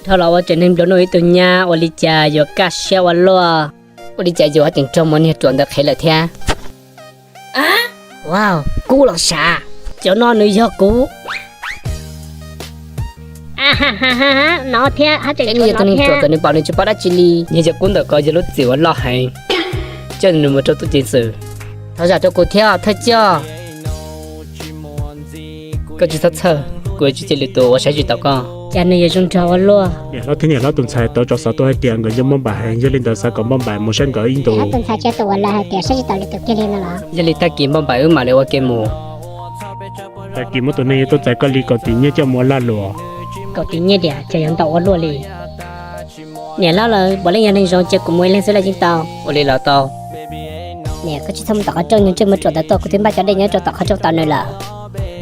Dhau los ua tsev neeg nplua nuj ib tug nyab ua li cas yuav kaj siab ua luaj. Ua li cas yus haj tseem raug mus niag ruam ntawd qhev lawm thiab. Wow, kub los sav. Cov no nws yog kuv. No thiab, haj tseem yog tus neeg ruam ntawm nws pom nws tsis paub dab tsi li. Niag yawg kub ntawm ko yog lub txim uas loj heev, coj nws mus rau tub ceev xwm. Thov zam rau kuv thiab thawj coj. Koj tsis txhob txhawj, kuv yuav tsis cia lwm tus uas saib tsis taus koj. Cas nws yuav zoo nraug ua luaj. Niam hlob thiab niam hlob tus ntxhais tau tso xov tuaj hais tias nkawd nco Npauj Npaim heev, yog li ntawd xav kom Npauj Npaim mus saib nkawd ib ntus. Niam hlob tus ntxhais tsis tau tus uas lawv hais tias saib tsis taus lwm tus kiag li no los? Yog li tag kis Npauj Npaim wb mam li ua ke mus. Tag kis muab tus neeg yuav tuaj txais koj li kaum tim nyiaj coj mus ua lag luam. Kaum tim nyiaj diam ces yog ntau ua luaj li. Niam hlob lawm, puav leej yog neeg zoo, cia kuv mus ib leeg xwb los yeej tau. Ua li los tau. Niam, koj tsis txhob mus tom qhov rooj, niag ntsej muag ruam ntawd tuaj, kuv twb npaj cov dej nyob rau tom qhov rooj tos nws lawm.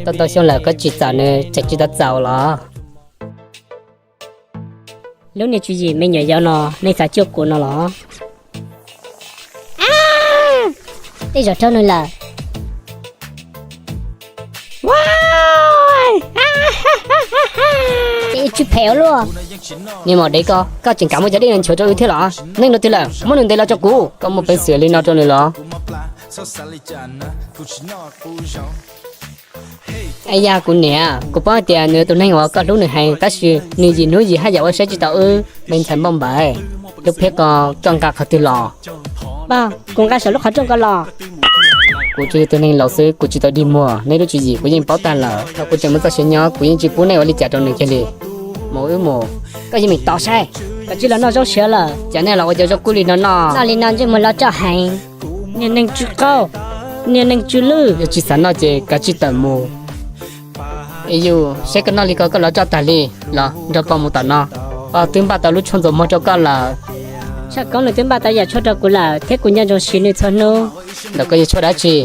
Tau ntau xyoo lawm koj tsis txaus nws tseem tsis tau txaus los? Lub niag tswv yim me nyuam yaus no, nej xav cuag kuv no los? Tej zaum raug nws lawm. Ces tsw phem ua luaj. Niag maum dev ko, koj tseem kam muab cov dej no nchuav rau wb thiab los? Neeg no twg lawm, muab nws ntes los rau kuv. Koj muaj peev xwm li no rau nws los? Yog kuv niam, kuv paub hais tias nws yog tus neeg uas koj hlub nws heev, tab sis nws yim hnub yim haj yam ua saib tsis taus wb. Me ntxhais Npauj Npaim, lub phiab ko koj nqa qhov twg los? Pog, kuv nqa saum lub qhov rooj ko los. Kuv tsuas yog tus neeg laus xwb, kuv tsis tau dig muag, nej lub tswv yim kuv yeej paub tag lawm. Thaum kuv tseem muaj txoj sia nyob kuv yeej tsis pub nej ua li cas rau nws kiag li. Mus wb mus. Koj yeej meem tos saib. Koj tsis los noj zaub siav lawm. Cas nej los ua cov zaub kub li no noj? Noj li no ntsej muag loj roj heev. Niag neeg tsw qaub, niag neeg tsw lwj. Yog tsis xav noj ces kav tsij tawm mus. Ib yus, saib koj noj li ko koj lov roj tag li. Los nrog pog mus tom no. Pog twb npaj tau lub tshuaj ntxuav muag rau koj lawm. Tshaj Koob nws twb npaj tau yam tshuaj rau kuv lawm thiab kuv nco ntsoov siv nws txhua hnub. Ntawm koj yog tshuaj dab tsi?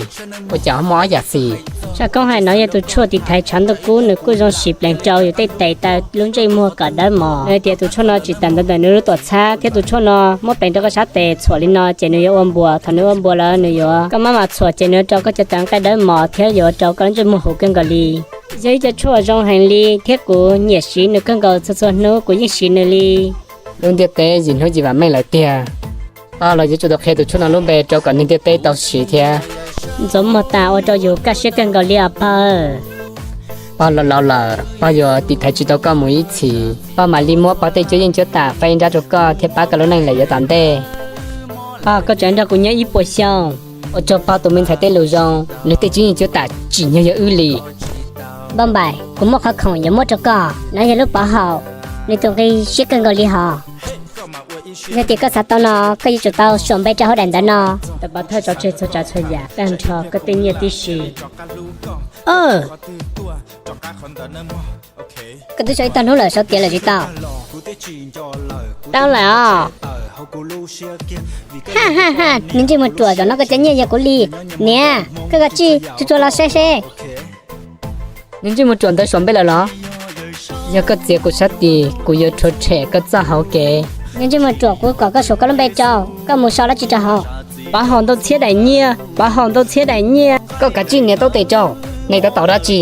Ua cas ho muaj ob yam xim? Tshaj Koob hais no yog tus tshuaj tiv thaiv tshav ntuj kub, nws kuj zoo siv pleev rau yus tej tes taw lub ntsej muag kom dawb mos. Nws hais tias tus tshuaj no tsis tawm ntawv ntawm nws lub tuam txhab thiab tus tshuaj no muab pleev rau koj sab tes txhuam li no ces nws yuav ua npuas. Thaum nws ua npuas lawm nws yuav koj maj mam txhuam ces nws yuav rau koj cov tawv nqaij dawb mos thiab yuav rau koj lub ntsej muag huv kawg nkaus li. Yog ib co tshuaj zoo heev li thiab kuv nyiam siv nws kawg nkaus, txhua txhua hnub kuv yeej siv nws li. Lub ntiaj teb yim hnub yim vam meej lawm tiag. Pog los yuav tsum tau qhia tus tshuaj no lub npe rau kom neeg ntiaj teb tau siv thiab. Ntxuav muag tas ua rau yus kaj siab kawg nkaus li os pog. Pog los laus lawm, pog yuav tiv thaiv tsis tau koj mus ib txhis. Pog mam li muab pog tej cuab yeej cuab tam faib nrab rau koj thiab pab koj lub neej lawm yav tom ntej. Pog, koj tseem nrog kuv nyob ib puas xyoo. Ua tsaug pog tus me ntxhais tej lus zoo, nws tej cuab yeej cuab tam tsim nyog yog wb li. Npauj Npaim, kuv muaj qhov khoom yuav muab rau koj, no yog lub pov haum, nws tus nqi siab kawg nkaus li hos. Yog tias koj xav tau no, koj yuav tsum tau suam npe rau hauv daim ntawv no. Tau pov thawj tso tseg txhua tsav txhua yam tag nrho koj tej nyiaj tib si. Koj twb sau ib tog hnub lawm, sau tiav lawm tsis tau? Tau lawm os. Niag ntsej muag ruam, zaum no koj cov nyiaj yog kuv li. Niam, koj kav tsij tsuag tsuag los saib seb. Niag ntsej muag ruam ntawd suam npe lawm los? Yog koj txiav kuv sab tis, kuv yuav rhuav tshem koj txoj hauv kev. Niag ntsej muag ruam, kuv kom koj suam koj lub npe rau, koj mus sau dab tsi rau hauv? Pov haum ntau txhiab daim nyiaj, pov haum ntau txhiab daim nyiaj. Koj kav tsij nias taub tes rau, nej tab tom ua dab tsi?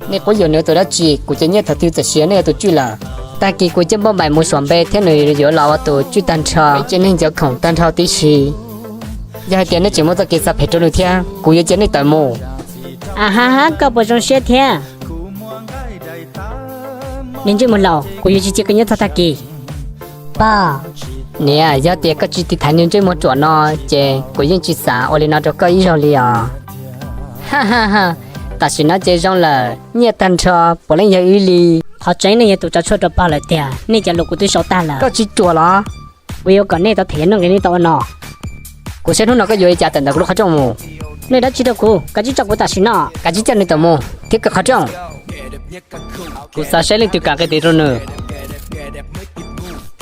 Nej quab yuam nws ua tus dab tsi? Kuv cov nyiaj thaum twg txawm siav nej ua tus tswj lawm? Tag kis kuv coj Npauj Npaim mus suam npe thiab nws yuav los ua tus tswj tag nrho peb tsev neeg cov khoom tag nrho tib si. Yog hais tias nej tseem muaj txoj kev xav phem rau nws thiab, kuv yuav cia nej tawm mus. A ha ha, koj puas zoo siab thiab? Niag ntsej muag laus, kuv yuav tsis cia koj nyob txog tag kis. Pog, niam, yog tias koj tsis tiv thaiv niag ntsej muag ruam no, ces kuv yeej tsis xav ua li no rau koj ib zaug li os. Ha ha ha, tam sim no ces zoo lawm, nyiaj tag nrho puav leej yog wb li. Qhov tseeb nej yog tus tso tshuaj rau pog lawm tiag, nej cov lus kuv twb sau tag lawm. Koj tsis ruam los? Kuv yuav kom nej tau them yog nuj nqis nej tau ua no. Kuv saib hnub no koj yuav li cas tawm ntawm kuv lub qhov rooj mus. Nej dab tsi rau kuv, kav tsij tso kuv tam sim no. Kav tsij coj nws tawm mus thiab kaw qhov rooj. Kuv xav saib leej twg kam nqe tes rau nws.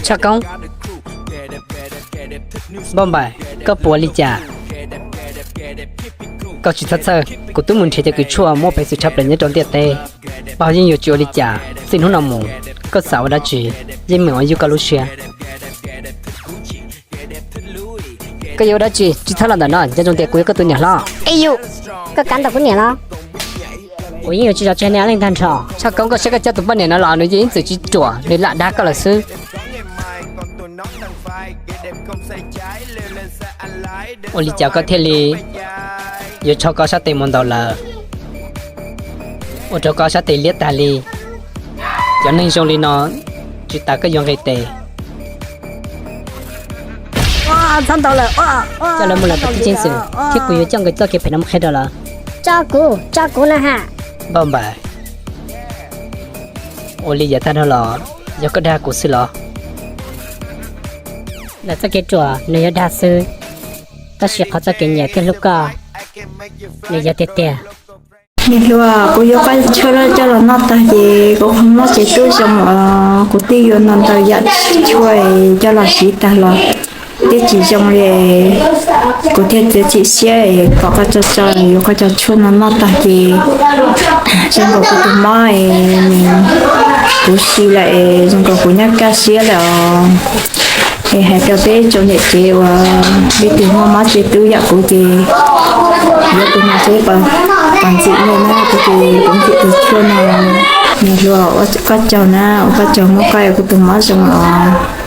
Tshaj Koob, Npauj Npaim, koj puas li cas? Koj tsis txhob txhawj, kuv twb mus nrhiav cov kws tshuaj muaj peev xwm tshaj plaws nyob rau ntiaj teb. Pog yeej yuav tsis ua li cas, txij hnub no mus, koj xav ua dab tsi yeej meem ua yug koj lub siab. Koj yuav ua dab tsi? Tsis txhob los ntawm no, nco ntsoov tias kuv yog koj tus niam hlob. Ib yus, koj kav ntawm kuv niam los? Kuv yeej yuav tsis zov tseg nej ob leeg tag nrho. Tshaj Koob, koj saib koj coj tus poj niam no los nws yeej ib txwm tsis ruam, nws lam dag koj lawm xwb. Ua li cas koj thiaj li yuav rho koj sab tes mus ntaus lawv, ua rau koj sab tes liab tag li? Cov neeg zoo li no tsis tas koj yuav nqis tes. Coj lawv mus lawm kwv tij ceev xwm, thiab kuv yuav coj nkawd txoj kev phem no mus qhia rau lawv. Tso kuv, tso kuv na ha. Npauj Npaim, ua li yav tag dhau los yog koj dag kuv xwb los? Lawv txoj kev ruam nws yog dag xwb, tab sis qhov txoj kev nyiam thiab hlub koj nws yog tiag tiag. Niam hluas, kuv yuav qab tshuaj loj coj los noj tag ces kuv qhov mob tsev tub zoo os, kuv twb yuav ntau ntau yam tshuaj coj los siv tag los twb tsis zoo li. Kuv thiaj txiav txim siab kom koj tso tso, yuav koj cov tshuaj no noj tag ces zoo nkaus kuv tus mob es nws, kuv si lawm es zoo nkaus kuv nyob kaj siab lawm os. Es hais rau peb tsoom niam tsev uas leej twg muaj mob tsev tub yam kuv ces yuav tus no seb puas ntxim nej na, kuv ces kuv ntxim tus tshuaj no. Niam hluas, ua koj tsaug na, ua koj tsaug muab koj kuv tus mob zoo os.